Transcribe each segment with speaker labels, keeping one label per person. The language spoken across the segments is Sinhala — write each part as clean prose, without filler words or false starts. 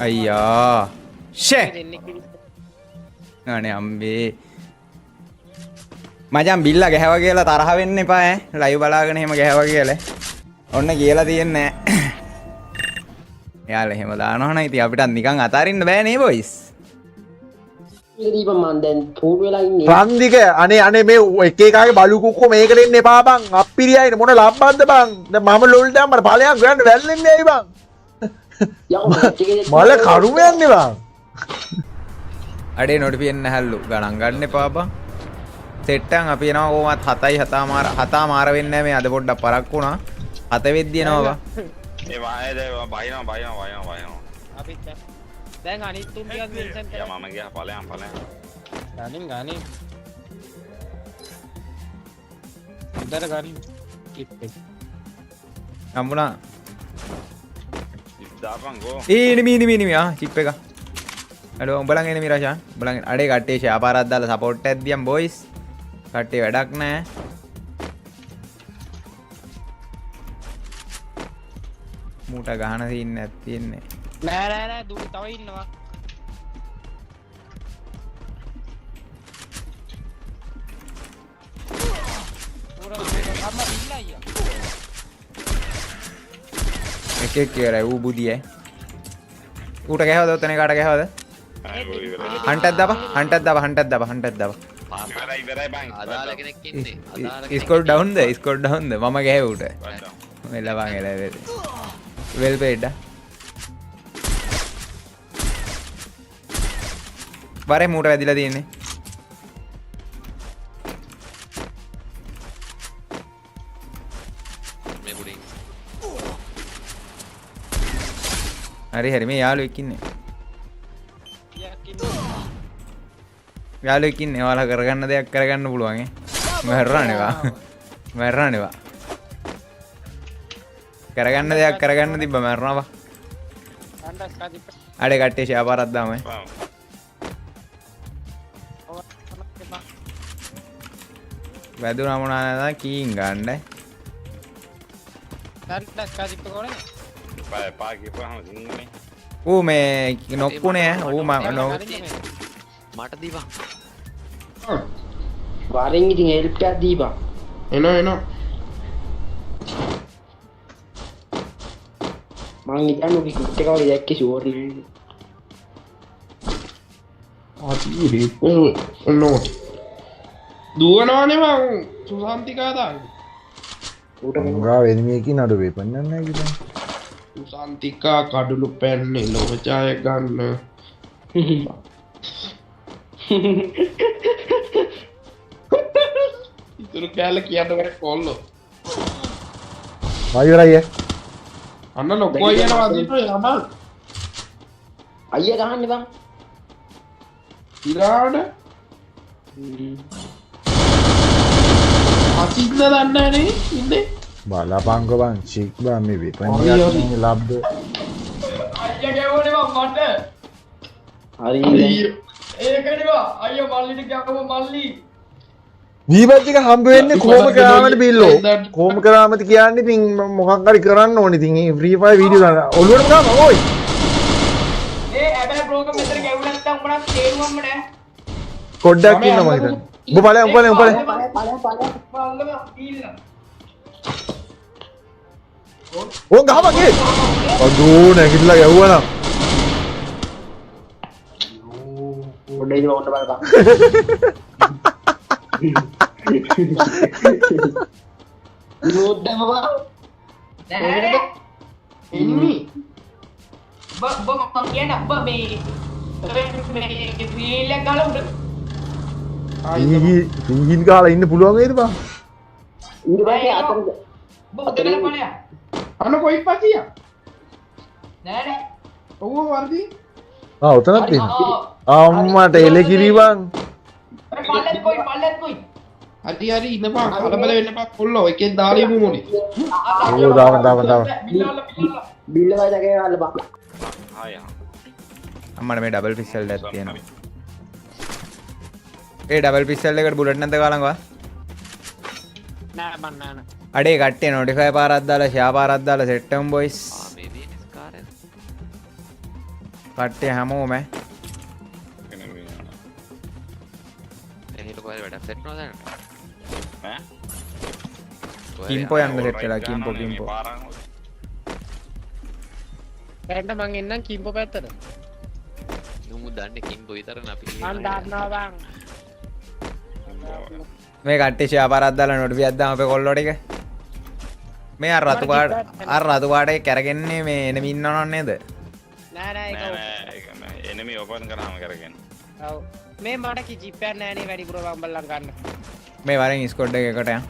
Speaker 1: අයියා ෂේ.
Speaker 2: දෙන්නෙක් ඉන්නේ.
Speaker 1: අනේ අම්බේ, මචං බිල්ලා ගැහැවා කියලා තරහ වෙන්න එපා ඈ. ලයිව් බලාගෙන එහෙම ගැහැවා කියලා ඔන්න කියලා තියෙන්නේ නෑ. එයාලා එහෙම දානවනම් ඉතින් අපිටත් නිකන් අතාරින්න බෑ නේ බොයිස්.
Speaker 2: ඒක දීපන්, මං දැන් පුහුණු වෙලා ඉන්නේ.
Speaker 3: රන්දික, අනේ අනේ, මේ එක එකාගේ බලු කුක්කෝ මේකට එන්න එපා බං. අප්පිරියයිනේ, මොන ලබ්බක්ද බං. දැන් මම ලොල් දැන් මට ඵලයන් ගන්න වැල්ලෙන්නේ ඇයි බං?
Speaker 2: යකෝ, මැච් එකේ
Speaker 3: මල කරුමයන්නේ බං.
Speaker 1: අඩේ, නොටිෆිකේෂන් නැහැලු, ගණන් ගන්න එපා බං. සෙට් එකන් අපි එනවා කොහොමත් 7යි 7 7 වෙන්නේ නැහැ. මේ අද පොඩ්ඩක් පරක්කු වුණා. 7 වෙද්දි එනවා බං.
Speaker 4: ඒ වායේ දැන් බයිනවා බයිනවා බයිනවා බයිනවා.
Speaker 2: අපිත් දැන් අනිත් තුන් ටිකක් මෙන්ෂන්
Speaker 4: යා, මම ගියා, ඵලයන් ඵලයන්.
Speaker 2: ගනින් ගනින්. උදර ගනින් ක්ලිප් එක.
Speaker 1: හම්බුණා.
Speaker 4: චිප් දාපන් කෝ.
Speaker 1: ඒ එනිමි එනිමි එනිමි. ආ, චිප් එක. අඩෝ, උඹලන් එනිමි රෂාන්, උඹලන්. අඩේ කට්ටිය ෂෙයා පාරක් දාලා සපෝට් එකක් දියන් බොයිස්. කට්ටිය වැඩක් නෑ. මූට ගහන සීන් එකක් තියෙන්නේ.
Speaker 2: නෑ නෑ නෑ, දුර තව ඉන්නවා. අම්මා බිල්ලා අයියා.
Speaker 1: එක එක ඉවරයි. ඌ බුදියයි. ඌට ගැහවද? ඔතන එකාට ගැහවද?
Speaker 4: ආ, ඉවරයි.
Speaker 1: හන්ටක් දාපන්, හන්ටක් දාපන්, හන්ටක් දාපන්, හන්ටක් දාපන්.
Speaker 4: ඉවරයි ඉවරයි බං.
Speaker 5: අදාළ කෙනෙක් ඉන්නේ. අදාළ කෙනෙක්.
Speaker 1: ස්කෝර් ඩවුන්ද? ස්කෝර් ඩවුන්ද? මම ගැහුවේ ඌට. මෙල්ල බං, එල එල, වෙල් පේඩ්. වරේ මූට වැදිලා තියෙන්නේ.
Speaker 5: මේ පුඩින්.
Speaker 1: හරි හරි, මේ යාළුවෙක් ඉන්නේ.
Speaker 2: ටිකක් ඉන්නවා.
Speaker 1: යාළුවෙක් ඉන්නේ. ඔයාලා කරගන්න දෙයක් කරගන්න පුළුවන් ඈ. මැරෙන්න එපා, මැරෙන්න එපා. කරගන්න දෙයක් කරගන්න තිබ්බ, මැරුණා බා.
Speaker 2: කණ්ඩස් කාදිප්ප.
Speaker 1: අඩේ කට්ටිය ෂෙයා පාරක් දාමු ඈ. වැදුනා මොනා නේද කීන් ගන්න.
Speaker 2: කණ්ඩස් කාදිප්ප කොනේ.
Speaker 4: එපා එපා කියපුවාම සිංහලෙන්.
Speaker 1: ඌ මේ නොක්කුනේ ඈ. ඌ මම නො
Speaker 5: මට දීපන්.
Speaker 2: වරෙන් ඉතින් හෙල්ප් එකක් දීපන්.
Speaker 6: එනවා එනවා.
Speaker 2: මං හිතන්නේ ඔගේ කිට් එක වගේ දැක්කේ ෂුවර් නේ.
Speaker 6: අපි නෝට් දුවනවානේ බං සුසාන්තිකා දාන්න.
Speaker 2: ඌට මොනවා
Speaker 3: උංගා වෙනිමියකින් අඩු වෙපන් නැහැ කියලා.
Speaker 6: සුසාන්තිකා කඩලු පැන්නේ ලොව ජය ගන්න. ඉතුරු කෑල්ල කියන්න බැරි කොල්ලෝ.
Speaker 3: මම ඉවරයි ඈ.
Speaker 6: අන්න ලොකු අයියා වදින්න යමන්.
Speaker 2: අයියා ගහන්න බං.
Speaker 6: ඉරාඩ අසින්න දන්නේ නෑනේ ඉන්නේ.
Speaker 3: බලපංකෝ බං, චික් බං, මේ වෙපන්
Speaker 6: හරි,
Speaker 3: එකක්
Speaker 6: හරි.
Speaker 3: නේ ලබ්ද.
Speaker 7: අයියා ගැව්වනේ බං මට.
Speaker 2: හරි.
Speaker 6: අයියෝ.
Speaker 7: ඒකනේ බං අයියා මල්ලිට ගැව්ව මල්ලි.
Speaker 3: වීබජ් එක හම්බ වෙන්නේ කොහොම කරාමද බිල්ලෝ? කොහොම කරාමද කියන්නේ, ඉතින් මොකක් හරි කරන්න ඕනේ ඉතින්. මේ ෆ්‍රී ෆයර් වීඩියෝ ගන්න ඔළුවටම ගාම ඕයි.
Speaker 7: ඒ හැබැයි බ්‍රෝක මෙතන ගැව්ව නැත්තම් උඹ නම් තේරුවම්ම නෑ.
Speaker 3: පොඩ්ඩක් ඉන්න මං හිතන්නේ. උඹ ඵලයන් උඹ ඵලයන් උඹ ඵලයන්.
Speaker 2: ඵලයන් ඵලයන් ඵලයන්.
Speaker 7: බලන්න බං ඊළඟ.
Speaker 3: ඕන් ගහපන් ඒ. අඩෝ, නැගිටලා ගැහුවා නම්.
Speaker 2: පොඩ්ඩක් ඉන්න ඕන්න බලපන්. විනෝද් දැම්ම බං.
Speaker 7: නෑ නෑ.
Speaker 6: එනිමි.
Speaker 7: උඹ උඹ මං කියන්නේ උඹ මේ මේ ෆීල් එක ගහලා උඩ.
Speaker 3: ඊහි ඊහින් ගහලා ඉන්න පුළුවන් වේද බං?
Speaker 2: ඊට පස්සේ අතන
Speaker 7: උඹ උඩ ගහලා ඵලයන්.
Speaker 6: අන්න කොයි පසියා?
Speaker 7: නෑ නෑ.
Speaker 6: ඔව් ඔව් වර්ධි.
Speaker 3: ආ, ඔතනත් ඉන්න. අම්මට එලෙ කිරි බං.
Speaker 7: පල්ලෙත් කොයි පල්ලෙත් කොයි.
Speaker 6: හරි හරි, ඉන්නපන්, කලබල වෙන්න එපා කොල්ලෝ, එකෙන් දාලා ඉමු මොනේ.
Speaker 3: ඕ දාමන් දාමන් දාමන්.
Speaker 7: බිල්ලාල බිල්ලාල.
Speaker 2: බිල්ල වයි දකේ අල්ල බං.
Speaker 4: ආය.
Speaker 1: අම්මට මේ ඩබල් පිස්ටල් එකක් තියෙනවා. ඒ ඩබල් පිස්ටල් එකට බුලට් නැද්ද කාලංගවා?
Speaker 2: නෑ බං, නෑ නෑ.
Speaker 1: අඩේ කට්ටිය නොටිෆයි පාරක් දාලා ෂෙයා පාරක් දාලා සෙට් වෙමු බොයිස්.
Speaker 5: ආ, මේ තියෙන ස්කාර් එක.
Speaker 1: කට්ටිය හැමෝම ඈ.
Speaker 5: එහෙම කොහෙද වැඩක් සෙට් වුණාද දැන්?
Speaker 4: ඈ
Speaker 1: කිම්පෝ යන්න සෙට් වෙලා කිම්පෝ කිම්පෝ.
Speaker 7: දැන් මං එන්නම් කිම්පෝ පැත්තට.
Speaker 5: මුමු දන්නේ කිම්පෝ විතරනේ අපි.
Speaker 7: මං දන්නවා බං.
Speaker 1: මේ කට්ටිය ෂෙයා පාරක් දාලා නොටිෆියක් දාම අපේ කොල්ලෝ ටික. මේ අර රතු පාට අර රතු පාට එක කැරගෙන්නේ මේ එනමි ඉන්නවනන් නේද?
Speaker 7: නෑ නෑ ඒක
Speaker 4: නෑ නෑ ඒක නෑ එනමි ඕපන් කරාම කරගෙන.
Speaker 7: ඔව් මේ මට කි චිප් එකක් නෑ නේ වැඩිපුර බං බලන් ගන්න.
Speaker 1: මේ වරෙන් ස්කොඩ් එක එකට යන්.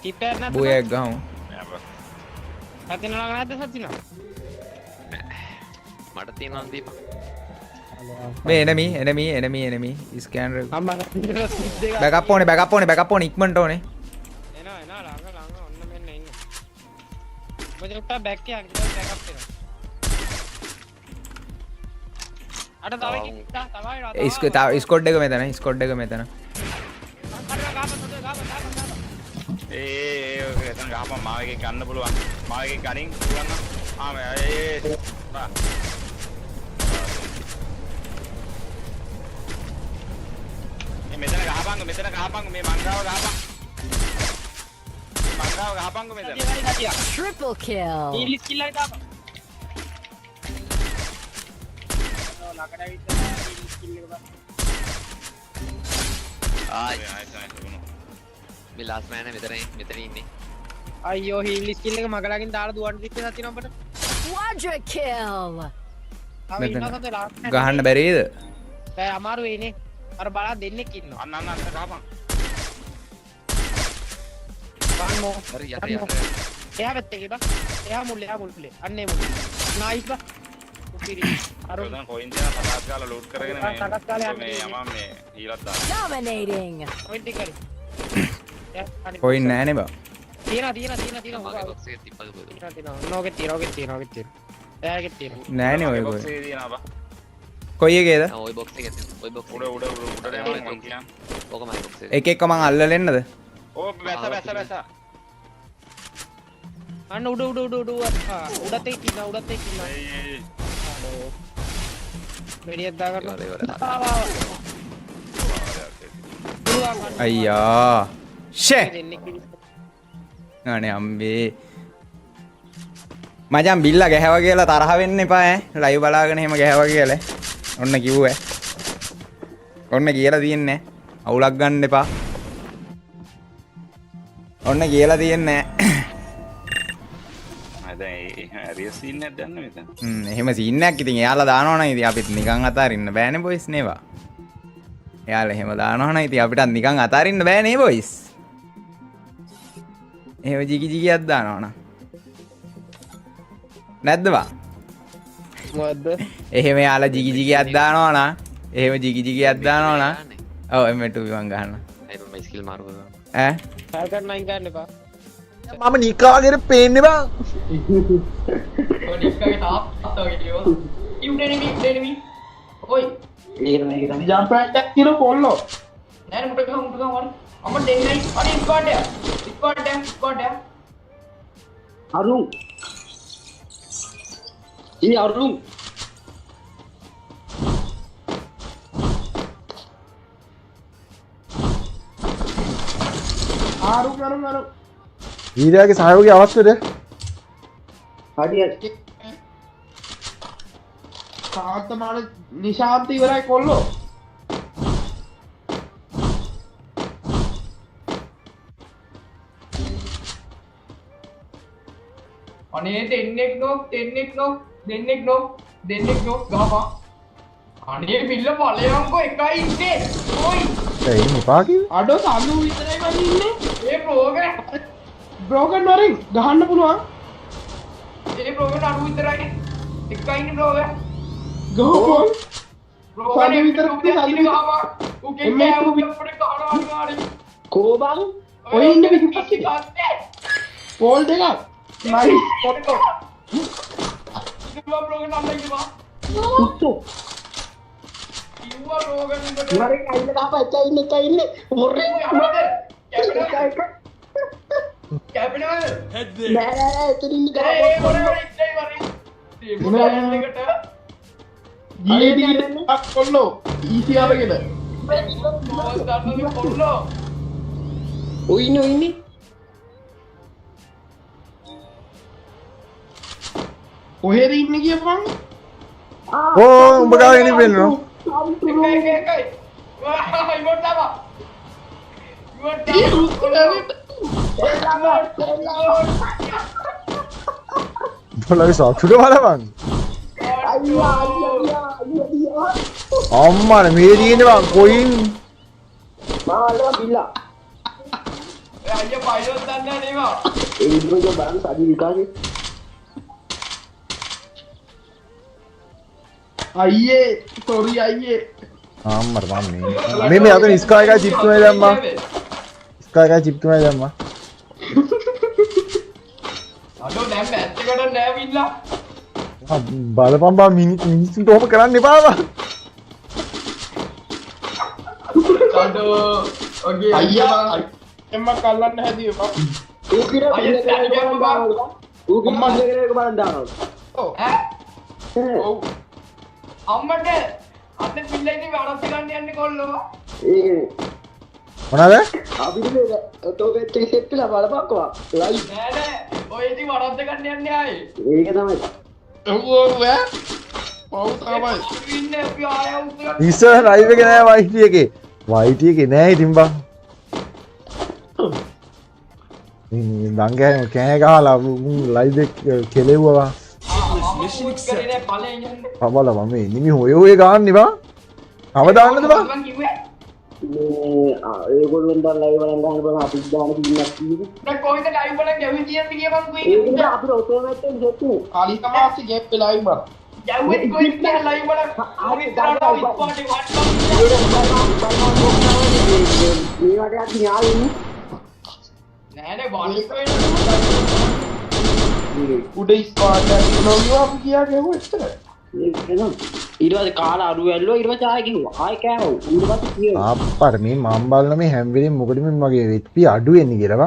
Speaker 7: චිප් එකක් නැත්නම්
Speaker 1: බුයක් ගහමු.
Speaker 4: නෑ බං.
Speaker 7: සතින ළඟ නැද්ද සතින?
Speaker 5: මට තියෙනවා දීපන්.
Speaker 1: මේ එනමි එනමි එනමි එනමි ස්කෑනර්
Speaker 7: අම්මා
Speaker 1: බෑකප් ඕනේ බෑකප් ඕනේ බෑකප් ඕනේ ඉක්මනට ඕනේ.
Speaker 7: එනවා එනවා ළඟ ළඟ ඔන්න මෙන්න ඉන්නේ. ඔබ චුට්ටක් බෑක් තියන් ඊට බෑකප් එනවා. අර තව එකෙක් තව
Speaker 1: තව ස්කොඩ් එක මෙතන ස්කොඩ් එක මෙතන.
Speaker 4: ඒ ඒ ඔය එතන ගහපන් මාව එකෙක් ගන්න පුළුවන්. මාව එකෙක් ගනින් පුළුවන් නම්. ආ මේ ඒ බා. මේ මෙතන ගහපන්කො මෙතන ගහපන්කො මේ මංගාව ගහපන්. මේ මංගාව ගහපන්කො මෙතන.
Speaker 8: Triple kill.
Speaker 7: ඊලි ස්කිල් එක දාපන්. ළඟට ඇවිත් ඊලි ස්කිල් එක බලන්න.
Speaker 5: ආයි
Speaker 4: නයිස් නයිස් වුණා.
Speaker 5: මේ ලාස්ට් මෑන් මෙතන මෙතන ඉන්නේ.
Speaker 7: අයියෝ හීල් ස්කිල් එක මග ළඟින් දාලා දුවන්න තිබ්බේ සතින අපට.
Speaker 8: Quadra kill.
Speaker 7: තව ඉන්නවා සත ලාස්ට් මෑන්.
Speaker 1: ගහන්න බැරිද?
Speaker 7: බෑ අමාරු වෙයිනේ. අර බලා දෙන්නෙක් ඉන්නවා.
Speaker 4: අන්න අන්න අන්න ගහපන්.
Speaker 7: වන් මෝ.
Speaker 5: හරි යට යට.
Speaker 7: එහා පැත්තේ බා. එහා මුල් එහා මුල් අන්න ඒ මුල්. නයිස් බා. උපිරි. අර
Speaker 4: ඔය දැන් කොයින් තියන සටස් ගාලා ලූට් කරගෙන මේ
Speaker 7: සටස් ගාලා යන්න
Speaker 4: මේ යමන් මේ හීලක් දාන්න.
Speaker 8: Dominating.
Speaker 7: කොයින් ටික හරි.
Speaker 1: කොයින් නෑ නේ බා.
Speaker 7: තියෙනවා තියෙනවා තියෙනවා තියෙනවා.
Speaker 5: මගේ බොක්ස් එකේ තිබ්බද කොහෙද?
Speaker 7: තියෙනවා තියෙනවා. නෝගෙත් තියෙනවා ඕගෙත් තියෙනවා ඕගෙත් තියෙනවා. එයාගෙත් තියෙනවා.
Speaker 1: නෑ නේ ඔය
Speaker 4: බොක්ස්
Speaker 1: කොයි.
Speaker 4: එකේ තියෙනවා බා.
Speaker 1: කොයි එකේද?
Speaker 5: ආ ඔය බොක්ස් එකේ තියෙනවා. ඔය බොක්ස්
Speaker 4: උඩ උඩ උඩ උඩට යමන් මං කියන්.
Speaker 5: ඕක මගේ බොක්ස් එකේ.
Speaker 1: එක එක මං අල්ලලා එන්නද?
Speaker 4: ඕ බැස බැස බැස.
Speaker 7: අන්න උඩ උඩ උඩ උඩ උඩත් එක්ක ඉන්නවා උඩත් එක්ක ඉන්නවා.
Speaker 4: ඒ ඒ
Speaker 7: අඩෝ. වෙඩියක් දාගන්න.
Speaker 5: ඉවර ඉවර.
Speaker 7: ආවා ආවා. පුළුවන් අන්න.
Speaker 1: අයියා. ෂේ.
Speaker 7: දෙන්නෙක් ඉන්නවා.
Speaker 1: අනේ අම්බේ. මචං බිල්ලා ගැහැවා කියලා තරහ වෙන්න එපා ඈ. ලයිව් බලාගෙන එහෙම ගැහැවා කියලා. ඔන්න කිව්වා. ඔන්න කියලා තියෙන්නේ. අවුලක් ගන්න එපා. ඔන්න කියලා තියෙන්නේ.
Speaker 4: ආ දැන් ඒ ඇරියස් සීන් එකක් දැන්න මෙතන.
Speaker 1: එහෙම සීන් එකක් ඉතින් එයාලා දානවා නම් ඉතින් අපිත් නිකන් අතාරින්න බෑනේ බොයිස් නේවා. එයාලා එහෙම දානවා නම් ඉතින් අපිටත් නිකන් අතාරින්න බෑනේ බොයිස්. එහෙම ජිගි ජිගියක් දානවා නම්. නැද්ද බා?
Speaker 7: මොකද්ද?
Speaker 1: එහෙම එයාලා ජිගි ජිගියක් දානවා නම් එහෙම ජිගි ජිගියක් දානවා නම් ඔව් M2 මං ගහනවා.
Speaker 5: අය මම ස්කිල් මාරු කරනවා.
Speaker 1: ඈ
Speaker 7: ෆැල්කන් 9 ගන්න එපා.
Speaker 3: මම නිකාගෙන පේන්නේ බං.
Speaker 7: ඔය නිකාගේ තාත්තා වගේ කියෝ. ඉව් එනිමි එනිමි. ඔයි.
Speaker 2: ඒක තමයි ඒක තමයි.
Speaker 6: ජම්ප් එකක් තියෙන කොල්ලෝ.
Speaker 7: නෑ නෑ මුට ගහමු මුට ගහමු අර. අම්ම දෙන්නයි. අනේ ස්ක්වොඩ් එක. ස්ක්වොඩ් එක ස්ක්වොඩ් එක.
Speaker 2: අරුන්. ඒ අරුන්.
Speaker 6: අරුන් අරුන් අරුන්.
Speaker 3: වීරයාගේ සහයෝගය අවශ්‍යද?
Speaker 2: හරි හරි.
Speaker 6: සාන්තමාන නිශාන්ත ඉවරයි කොල්ලෝ.
Speaker 7: අනේ දෙන්නෙක් නොක් දෙන්නෙක් නොක් දෙන්නෙක් නොක් දෙන්නෙක් නොක් ගහපන්. අනේ බිල්ල ඵලයන්කෝ එකයි ඉන්නේ. ඔයි.
Speaker 3: ඒ ඉන්න එපා කිව්වේ.
Speaker 6: අඩෝ සඳු විතරයි මං ඉන්නේ.
Speaker 7: ඒ ප්‍රෝග්‍රෑම්
Speaker 6: බ්‍රෝකන් වරින් ගහන්න පුළුවන්.
Speaker 7: ඒ ප්‍රෝග්‍රෑම් අඩු විතරයි. එකයි ඉන්නේ ප්‍රෝග්‍රෑම්.
Speaker 6: ගහපන්.
Speaker 7: ප්‍රෝග්‍රෑම්
Speaker 6: සඳු විතරක් සඳු
Speaker 7: ගහපන්. උගේ
Speaker 6: MA2
Speaker 7: කෑම අපිට ගහනවා අනිවාර්යෙන්.
Speaker 2: කෝ බං?
Speaker 6: ඔය ඉන්නේ පිටිපස්සේ. පෝල් දෙකක්. නයිස්
Speaker 7: පොට්ටෝ. කිව්වා ප්‍රෝග්‍රෑම් අල්ලන් කිව්වා.
Speaker 2: උත්තෝ.
Speaker 7: කිව්වා ප්‍රෝග්‍රෑම් එකට.
Speaker 2: මරේ අයින්න ගහපන් එකයි ඉන්නේ එකයි ඉන්නේ. මොරේ.
Speaker 7: කැපෙනවද? කැපෙනවද?
Speaker 2: නෑ නෑ නෑ එතන ඉන්නේ
Speaker 7: ඒ
Speaker 2: ගහපන්.
Speaker 7: මොරේ මොරේ ඉන්නේ වරේ. ඒ මොරේ එකට.
Speaker 6: ජීඩී එකක් කොල්ලෝ ඊසි අරගෙන
Speaker 7: මොකද දන්නද කොල්ලෝ
Speaker 2: ඔය ඉන්නේ ඔය ඉන්නේ
Speaker 6: කොහෙද ඉන්නේ කියපන්
Speaker 3: ඕ උඹ ගාව ඉන්නේ පෙන්නනවා
Speaker 7: එකයි එකයි එකයි වා ඉමෝට් තාවා ඉමෝට්
Speaker 6: ඒ රුක්කනේ
Speaker 3: උඹලගේ සතුට බලපන්
Speaker 2: අයියා අයියා අයියා
Speaker 3: අම්මානේ මේ තියෙන්නේ බං කොයින්
Speaker 2: මම අල්ලවා බිල්ලා
Speaker 7: අයියා පයිලොට් දන්නේ නැහැ නේ බං
Speaker 2: ඒ විදිහට බලන්න සජි විකාශේ
Speaker 6: අයියේ සෝරි අයියේ
Speaker 3: අම්මට මම මේ මේ අතන ස්කයි එකයි චිප් තුනයි දැම්මා ස්කයි එකයි චිප් තුනයි දැම්මා
Speaker 7: අඩෝ දැන් මැච් එකට නෑ බිල්ලා
Speaker 3: බලපන් බං මිනිස්සුන්ට ඔහොම කරන්න එපා බං
Speaker 7: අඩෝ ඔගේ
Speaker 6: අයියා එම්ම කල්ලන්න හැදුවේ බං
Speaker 2: ඌ කියලා පිල්ල කරලා ඌ කියලා පිල්ල කරලා බලන් දානවා
Speaker 6: ඔව්
Speaker 7: ඈ
Speaker 6: ඔව්
Speaker 7: අම්මට අන්න පිල්ලා ඉන්නේ වරද්ද ගන්න යන්නේ කොල්ලෝ
Speaker 2: ඒ
Speaker 3: මොනවාද
Speaker 2: අපිට මේ ඔටෝ බෙට් එක සෙට් වෙලා බලපන්කෝ ලයිව්
Speaker 7: නෑ නෑ ඔය ඉතින් වරද්ද ගන්න යන්නේ ආයේ
Speaker 2: ඒක තමයි
Speaker 6: ඔව් ඔව් ඈ පව් තමයි
Speaker 7: අපි ඉන්නේ අපි ආය උත් ගන්න
Speaker 3: ඉස්සර ලයිව් එකේ නෑ YT එකේ YT එකේ නෑ ඉතින් බං මේ දන් කෑ ගහලා උන් ලයිව් එක කෙලෙව්වා බං
Speaker 7: මිෂන් කරේ නෑ ඵලයෙන් යන්නේ
Speaker 3: බබලා මම මේ නිමි හොය හොය ගහන්නේ බං තව දාන්නද බං
Speaker 7: මං කිව්වේ
Speaker 2: මේ ඒගොල්ලන් දැන් ලයිව් බලන් ගහන්න බලන අපි දාන කීයක් තියෙන්නේ
Speaker 7: දැන් කොහෙන්ද ලයිව් බලන් ගැහුවේ කියන්නේ කියපන්
Speaker 2: ඒක
Speaker 7: කොහෙන්ද
Speaker 2: අපිට ඔටෝ මැච් එක සෙට් වුණේ
Speaker 6: කාලි තමාසි ගේම් ලයිව් බං
Speaker 7: ගැහුවෙත් කොහෙන්ද කියලා ලයිව් බලන් අපි ඉස්සරහට ඉස්පාටේ වට්ටම්
Speaker 2: මේ වටයක් න්යායෙන්නේ
Speaker 7: නෑ නෑ වලින් වෙනවා
Speaker 6: උඩ ස්පාට් එකක් නොවිවා අපි කියා ගැහුවා එච්චරයි
Speaker 2: ඒක නේද ඊට පස්සේ කාලා අඩු ඇල්ලුවා ඊට පස්සේ ආයෙ කිව්වා ආයෙ කෑවා ඊට පස්සේ කිව්වා
Speaker 3: අප්පට මේ මම බලන මේ හැම වෙලේම මොකද මේ මගේ HP අඩු වෙන්නේ කියලා බං.